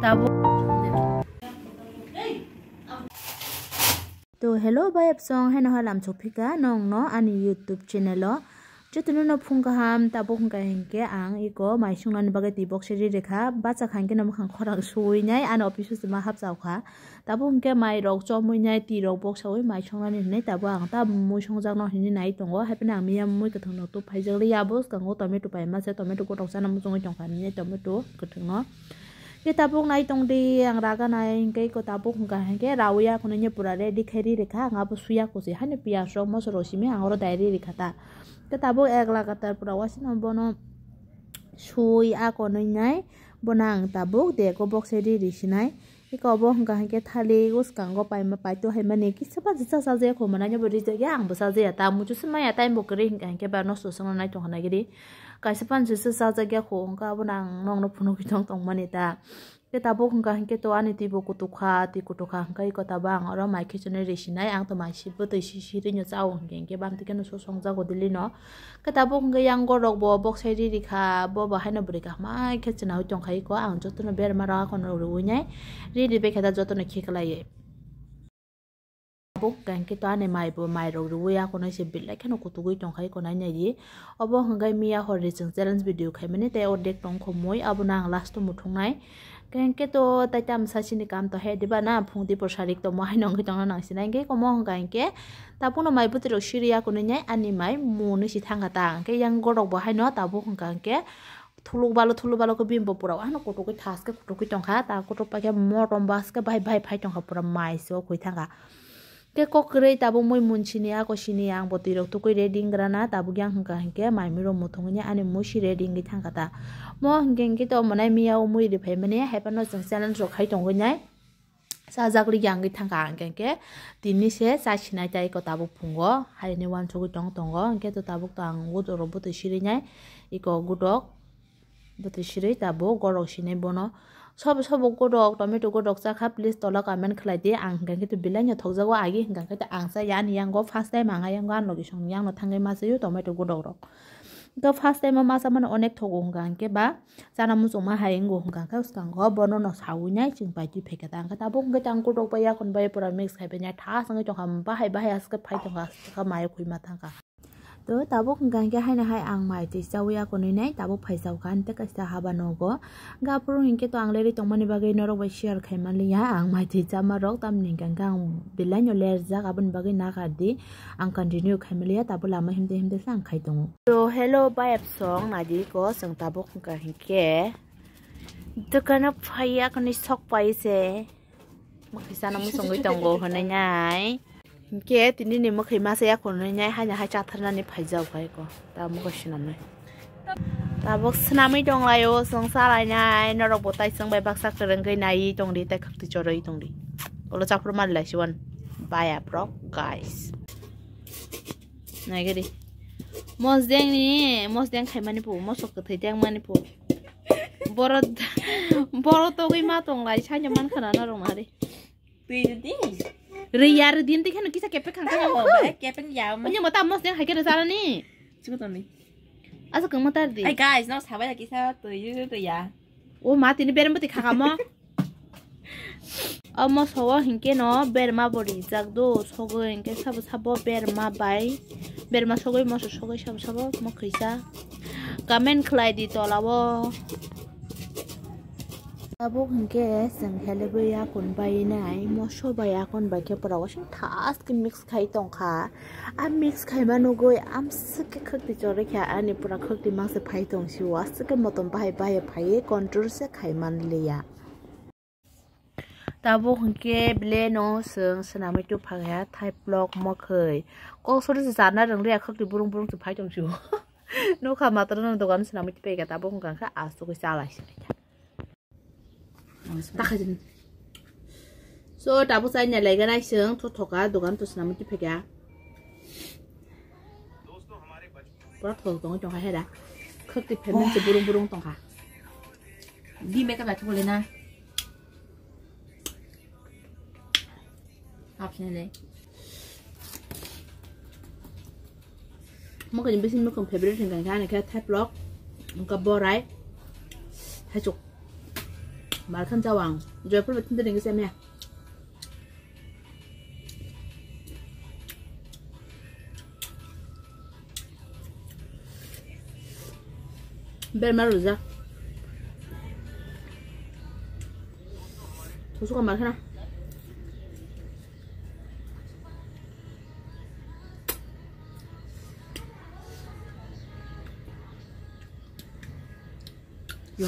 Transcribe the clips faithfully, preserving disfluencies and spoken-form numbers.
Tabuk. To hello bai apsong, heno halam chok phika nong no ani YouTube channel o. Jotono no phung kaham, tabuk hwnkha hinkhe ang iko mai sungnani bagwi twi box se ri rikha, bacha kha hinkhe no mwkhang khorang suwi nai, ani office o se ma hapchao kha. Tabuk hinkhe mai rok chomwi nai, twi rok box sawi mai sungnani hinwi tabuk ang ta mui songjakno hinwi nai tongo, hapheno ang miya mui kwthwng no tup phaijak liya, abo swkango tomato paima se, tomato kotok chana muchungwi tongkha hinwi tomato kwthwng no. Khe tabuk nai tong di, ang raga nai hinkhe iko tabuk hwnkha hinkhe rawi ya khwnwi pura ready khai ri rikha, ang abo suya kusi haino piyaj rok moso rok simi ang oro dai ri rikha ta. Khe tabuk ek lagatar pura wasino bono sui a konwi nai, bono ang tabuk dego box se ri ri sinai. Iko bo hwnkha hinkhe thali uskango paima paito haimani kisa pansi cha cha jaya kho, mwnai bo rijak ya, ang bo cha jaya ta, muchung se maya time bo kwrwi hwnkha hinkhe ba nosto swngno nai tongkha nai gidi. Kaisa pansi se cha jak ya kho, hwnkha abono ang nokno phunugwi tong tongmani ta. Khe tabuk hwnkha hinkhe to ani twi bo kutuk kha, twi kutuk kha hwnkha iko tabuk ang oro mai khichonwi ri sinai, ang to mai si bwtwi si si rino chao hinkhe hinkhe bamtwi kheno so songjago daily no. Khe tabuk hwnkhe yang gorok bo boksai ri rikha, bo bo haino bwrwi kaham khe chwnaui tongkha iko, ang jotono berma rok akhorno riui nai ri ri baikha da jotono khiklaiwi. Tabuk hwnkha hinkhe to ani mai bo mai rok riui akhorno se belai kheno kutugui tongkha iko nai nai di. Obo hwnkhe miya hor ri chwng challenge video khaimani tei ordek tong khomui abono ang last o muthungnai. Khe hinkhe to tai tamsa chini kam to he diba na, phung dipor sarik tongmo haino wngwi tongna nang sinai. Hinkhe omo hwnkha hinkhe tabukno mai bwtwi rok siri ya kunui nai ani mai muni si thangkha ta. Hinkhe yang gorok bo haino tabuk hwnkha hinkhe thuluk balo thuluk balo khe bini bo pura haino kutukui thaske kutukui tongkha. Ta kutuk paikhe motom baske bahai bahai phai tongkha pura mai se o khui thangkha. Khe kok kwrwi tabuk mui mun sini ako sini ang bo twi rok tukui ready wngwi rana tabuk yang hwnkha hinkhe mai mui rok muthungwi ani mui si ready wngwi thangkha ta. Mo hinkhe hinkhe to omonai miya o mui ri phaimani haiphano chwng challenge rok khai tongwi nai. Chajak li yang wngwi thangkha hinkhe hinkhe tini se cha sinai tai ko tabuk phungo haini uansugwi tong tongo hinkhe to tabuk to ang udo rok bwtwi siri nai iko gudok. Bwtwi sirwi tabuk gorok sinai bono. Sobo sobo godok, tomato godok chakha, please tola comment khlai di. Ang hwnkha khe to belai no thokjago agi hwnkha khe to ang cha yani yango first time ang yango ang logi song yang no thangwi ma chaio tomato godok rok. To first time o ma cha mano onek thogo hwnkha hwnkhe ba chana muchungma hai wngo hwnkha khe swkango bono no sawi nai chwng pai twi phaikha ta hwnkha tabuk hwnkhe tang godok bai yakon bai pura mix khai bai nai tha swngwi tongkha bahai bahai aske phai tongkha aske kha mai khwi ma thangkha. To tabuk hwnkha hinkhe haino hai ang mai twi chawi akonwi nai tabuk phaijaokha hinte kaisa haba nogo. Gaphuru hinkhe to ang lerwi tongmani bagwi norok bai share khai manliya ang mai twi chama rok tamni hinkha hinkhe ang belai no lerjak aboni bagwi nakardi ang continue khai manliya tabuk lama himte himte se ang khai tongo. To hello bayap song naidi ko chwng tabuk hwnkha hinkhe dokano phai akonwi sok pai se. Mwkhwi sana muchungwi tongo hwnwi nai. Hinkhe tini ni mwkhwi masa ya khwnwi nai haino hai chatharnani phaijak bai ko. Ta mwkhwi swnamnai. Tabuk swnamwi tonglaio chwng chalainai norok bo tai chwng bai baksa kwrwngwi naiwi tongdi tai khwktwi chorwi tongdi. Ulo chaphuru manlai siwan. Baya brok guys. Naigadi. Mosdeng ni, mosdeng khaimani pu, mosok kwthwi tengmani pu. Boro, boro togwi ma tonglai, saino man khana norok nari. Twi rwdi. Rwya rwdi, twi kheno kisa kepek khang kaya. Kepek ya. Onye mata mosdeng hai khe rwcharani. Chikotoni. Asa kang matar di. Hey guys, no sabai kisa twi rwya. O ma tini berem bwtwi khakamo. Omo sowo hinkhe no berma bo rijak do, sogwi hinkhe sabo sabo berma bai, berma sogwi moso sogwi sabo sabo mwkhwisa comment khlai di tola o. Tabuk hinkhe chwng helebwi yakun bai nai, moso bai yakun bai khe pura wasing thas khe mix khai tongkha. A mix khaima nugwi amswk khe khwktwi chorwi kha ani pura khwktwi mangse phai tong sio, aswk khe motom bahai bahai phaiwi control se khai man liya. Tabuk hinkhe bele no chwng swnamwi tubphakha thaiplok mwkhwi. Kok sori se charna rwngriya khwktwi burung burung se phai tong sio. Nukha matwrwngno dogan swnamwi tubphaikha tabuk hwnkha khe asugwi chalai se. Takhai jani. So, tabuk chaina laigana iseng, thothoka, dogan to swnamwi tubphaikha. Pura thok tongwi tongkha hera. Khwktwi phaimani se burung burung tongkha. Di makeup laki bole na. Hapsini le. Mokoni bisin mokon favorite hingka hingka ani khe thaiplok, hingka borai, thaichuk. Malkham chawang, Joypur betin tering kisa mia. Berma ruja. Tusuka malkhana. Yo.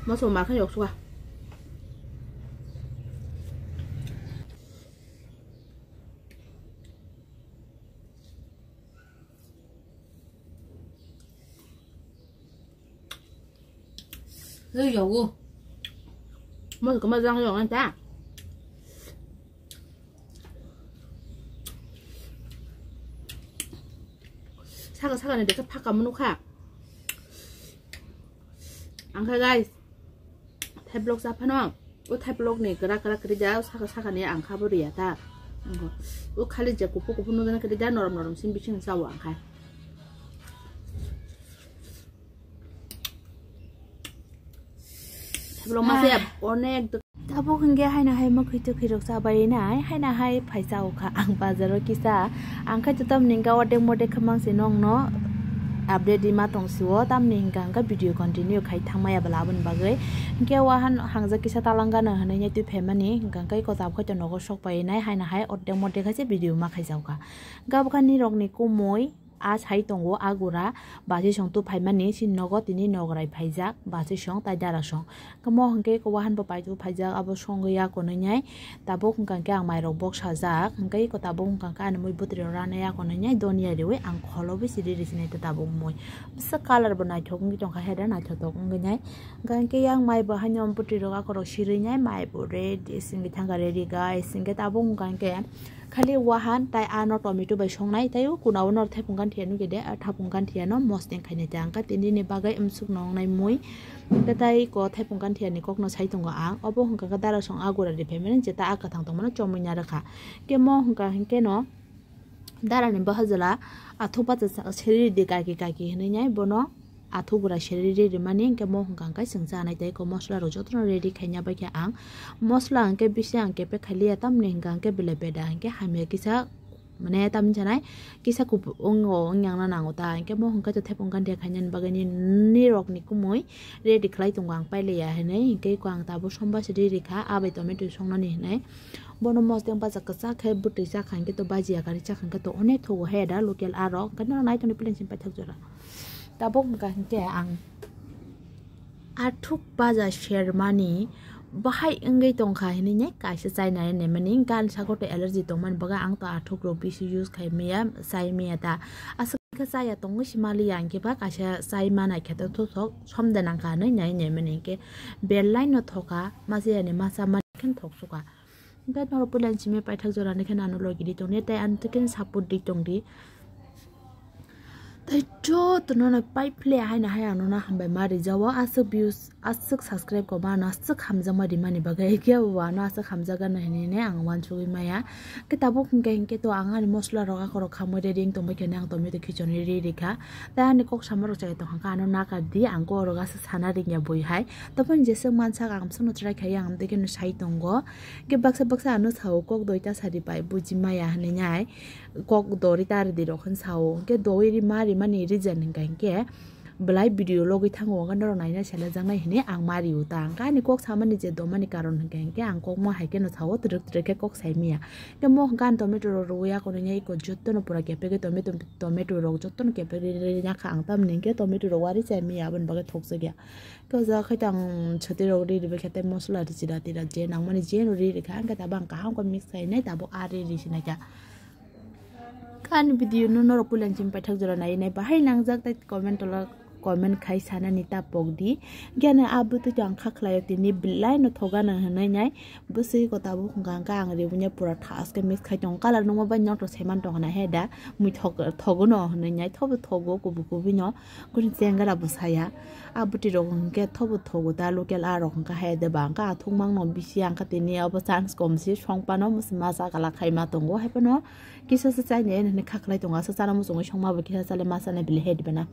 Moso malkha yok suka. Ui, yogo. Moso kama jang yok anta. Saka saka ni deka phaka munu kha. Angkha guys, thai block sa phano. O thai block ni kara kara kri da saka saka ni angkha bo riya ta. Angkha. O khali je kupu kupu nudana kri da norom norom sim bising sa o angkha. Thai block ma se onek. Tabuk hwnkhe haino hai mwkhwi twkhwi rok chabai nai, haino hai phaisa o kha ang bazaro kisa. Ang khai to tamni hwnkhe odek modek khamang se nokno update di ma tong sio, tamni hwnkhe ang khe video continue khai thangmaya bwla aboni bagwi. Hwnkhe wahan hangjak kisa talangano hwnwi nai twi phaimani, hwnkhe ang khe iko tabuk khai to nogo sok pai nai, haino hai odek modek hai se video ma khaijak kha. Gabukha nirokni kumui. A sai tongo, a gura bachoi song tu phaimani, si nogo tini nograi phaijak, bachoi song tai dara song. Kamo hwnkhe eko wahan bo paitu phaijak, abo songwi ya konwi nai. Tabuk hwnkha khe ang mairok bok sajak, hwnkhe eko tabuk hwnkha khe ani mui bwtwi rok rana ya konwi nai, donya riwi ang kholo bisi riri sinai ta tabuk mui. Bwswk colour bo naithok wngwi tongkha, heda naithotok wngwi nai. Hwnkha khe yang mai bo haino bwtwi rok akorok sirwi nai, mai bo ready singwi thangkha ready guys, hwnkhe tabuk hwnkha khe. Khali wahan tai ano tomato bai songnai, tai o kuna o nor thaiphung ganthia nugwi de, a thaiphung ganthia no mosdeng khainai ta. Ang kha tini ni bagwi msuk no wngnai mui, hwnkhe tai ko thaiphung ganthia ni kok no sai tongo ang. Obo hwnkha khe dara song a gura ri phaimani, jeta a kwthang tongmano chomwi narwkha. Khe mo hwnkha hinkhe no dara ni bahajala athuk bacha sa-, seri di kaki kaki hinwi nai bono. Athuk gura seri ri rimani, hwnkhe mo hwnkha hwnkhe chwng chanai tei ko mosla rok jotono ready khaina bai khe ang. Mosla hwnkhe bisi ang kepek khailiya, tamni hwnkha hwnkhe belai beda hwnkhe hamya kisa, mane tamni sanai kisa kup-, wngo, wngyangna nango ta, hwnkhe mo hwnkhe to thaiphung ganthia khainani bagwi ni, nirokni kumui ready khlai tongo ang pailiya hinwi, hwnkhe ko ang tabuk somba se ready kha, abai tomato songnani hinwi. Bono mosdeng bacha kwchak khe bwtwi chakha hwnkhe to bajiya kari chakha hwnkhe to onek thogo he da local arok, hwnkhe norok nai tongni plain simi paithak jora. Tabuk hwnkha hinkhe ang athuk baja sermani bahai wngwi tongkha hinwi nai kaisa chainai naimani, gan sago to allergy tongmani bagwi ang to athuk rok bisi use khai maya, chai maya ta. Aswk khe chaya tongwi se maliya hinkhe ba kaisa chai manai khe to thok thok somde nangkha hinwi nai naimani hinkhe belai no thokha, machayani macha mani khe thok sukha. Hwnkhe norok puila simi paithak jora ni khe ano logi di tongdi tei ano tei khe support di tongdi. Tei jotono no pai phle haino hai ang nono hambai ma rijao, aswk views, aswk subscribe ko mano, aswk hamjakma rimani bagwi khe bo ano aswk hamjak gana hinwi ang uansugwi maya. Khe tabuk hwnkhe hinkhe to ang ani mosla rok akorok khamwi ready wng tongbai khe ang tomato khichoni ri rikha. Tei ani kok sama rok chaya tongkha khe ano nakar di, ang kok rok aswk sana ringya bui hai. Toboni jeswk mansak ang bwswkno try khai ang tei khe no sai tongo. Hwnkhe baksa baksa ano sao kok doi ta sari pai buji maya hinwi nai, kok dori ta ridi rok hin sao. Hwnkhe doi ri ma rimani reason hwnkha hinkhe belai video logwi thango, hwnkhe norok naina selajaknai hinwi ang ma rio ta. Hwnkhe ani kok samani je domani karon hwnkha hinkhe ang kok mo hai kheno sao twrwk twrwk khe kok sai maya. Hwnkhe mo hwnkhe ani tomato rok rwui akonwi iko jotono pura kepegwi tomato, tomato rok jotono kepegwi ri, ri, ri, yakha ang tamni hinkhe tomato rok wari chai maya aboni bagwi thokjakya. Khe o jaga khai tang choti rok ri ribai khe tei mosla ri chira tira je nangmani je no ri rikha, hwnkhe tabuk ang kaham khe mix khainai tabuk a ri ri sinai kha. Ani video no norok puila simi paithak jora nai nai bahai nangjak tei comment tola comment khai sanani ta pokdi. Gana a bwtwi to ang kha khlaio tini belai no thogana hwnwi nai. Bwswi ko tabuk hwnkha hwnkha ang ribuni pura thaske mix khai tongo. Colour nungma bai nokto saiman tongna he da. Mui thog-, thogo no hwnwi nai. Thobo thogo kubu kubu no. Kuni chengara bo saya. A bwtwi rok hwnkhe thobo thogo ta local a rok hwnkha he de ba hwnkha a thukmang no bisi hwnkha tini obo chance kom si songpano masa kala khai ma tongo. Hai phano kisa se chaini hwnwi kha khlai tongo. Asa chana muchungwi songma bo kisa chale ma chana bile he de bana.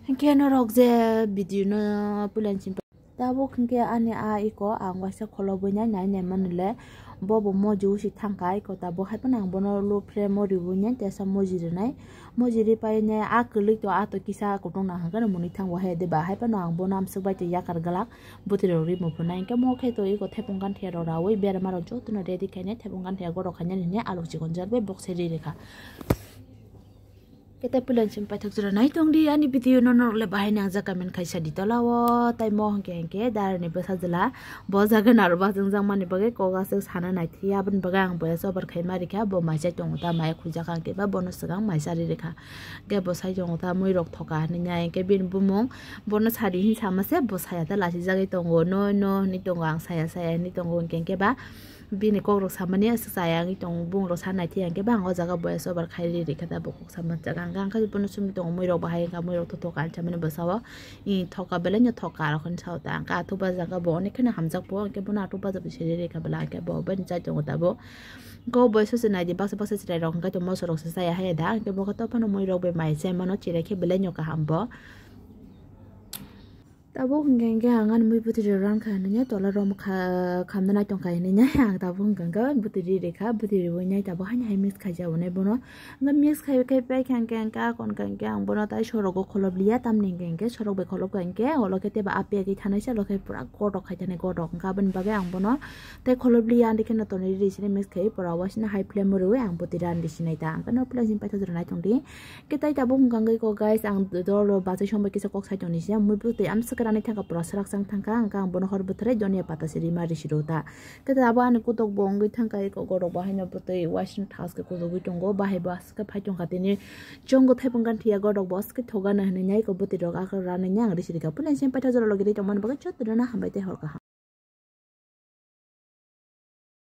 Hwnkhe norok je video no puila ni simi tabuk hwnkhe ani a iko ang waisa khulobwi nai nai nai mani le bo bo moji usi thangkha iko tabuk hai phano ang bono low flame o riwi nai tesa moji rinai moji ripai nai a kwlwi to a to kisa kutung nang hwnkhe mwnwi thango hai de ba hai phano ang bono amswk bai to yakar glak bwtwi rok rimo phunai hwnkhe mo khe to iko thepung ganthia rok rawi berma rok jotono ready khainai thepung ganthia gorok khainani hwnwi alok chikon jar bai bokse ri rikha. Kete puila ni simi paithak jora nai tongdi ani video no norok le bahai nang jak comment khai sadi tola o tai mo hwnkhe hwnkhe dara ni bwsa jwla bo jaga naro ba jwngjak mani bagwi kok aswk sana nai thia aboni bagwi ang boya chobar khai ma rikha bo mai chai tongo ta mai khujak ang khe ba bono swkang mai chari rikha hwnkhe bo sai tongo ta mui rok thoka hinwi nai hwnkhe bini bumung bono sadi hin sama se bo saya ta lachijagwi tongo no no hinwi tongo ang saya saya hinwi tongo hwnkhe hwnkhe ba. Bini kok rok samani aswk chaya wngwi tongo bung rok sa nai thia hwnkhe bang o jaga boya chobar khai ri rikha ta bo kok sama jaga hwnkha hwnkhe bono chumui tongo mui rok bahai wngkha mui rok thothok ani samani bwsa o i thoka belai no thoka rok hinwi sao ta hwnkha athuk ba jaga bo onek kheno hamjak bo hwnkhe bono athuk ba jaga siri rikha bwla hwnkhe bo bini chai tongo tabuk hwnkhe o boya sosi nai di baksa baksa chwrai rok hwnkhe moso rok se chaya haya da hwnkhe bo khe to phano mui rok bai mai chai mano chwrai khe belai no kaham bo. Tabuk hwnkhe hwnkhe ang ani mui bwtwi rok rang kha hinwi tola rok kha khamna nai tong kha hinwi ang tabuk hwnkhe hwnkhe bwtwi ri rikha bwtwi riwi nai tabuk haino hai mix khaijak bo nai bono hwnkhe mix khai khai pai kha hwnkhe hwnkhe akon kha hwnkhe ang bono tai sorok o kholob liya tamni hwnkhe hwnkhe sorok bai kholob kha hwnkhe olo khe teibo apiya khe thanai se olo khe pura kotok khai thani kotok hwnkhe aboni bagwi ang bono tei kholob liya andi kheno tonwi ri sini mix khai pura waisino high flame o riwi ang bwtwi rani sinai ta hwnkhe no plasing paithak jora nai tongdi. Khe tai tabuk hwnkha hwnkhe kok guys, ang dolo bachai songbai kisa kok sai tongni se, mui bwtwi amswk rani thangkha, pura swraksang thangkha, hwnkha ang bono hor bwthwrai donia pata se rima risi rw ta. Khe tabuk ani kutok bo wngwi thangkha, eko gorok bo haino bwtwi waising thaske kuchugwi tongo, bahai bo aswk khe phai tongkha tini chongo thaiphang ganthiya, gorok bo aswk khe thogana hinwi nai eko bwtwi rok akhor ranwi ang risi rikha. Puila simi paithak jora logi tongmani bagwi jotono hambai tei hor kaham.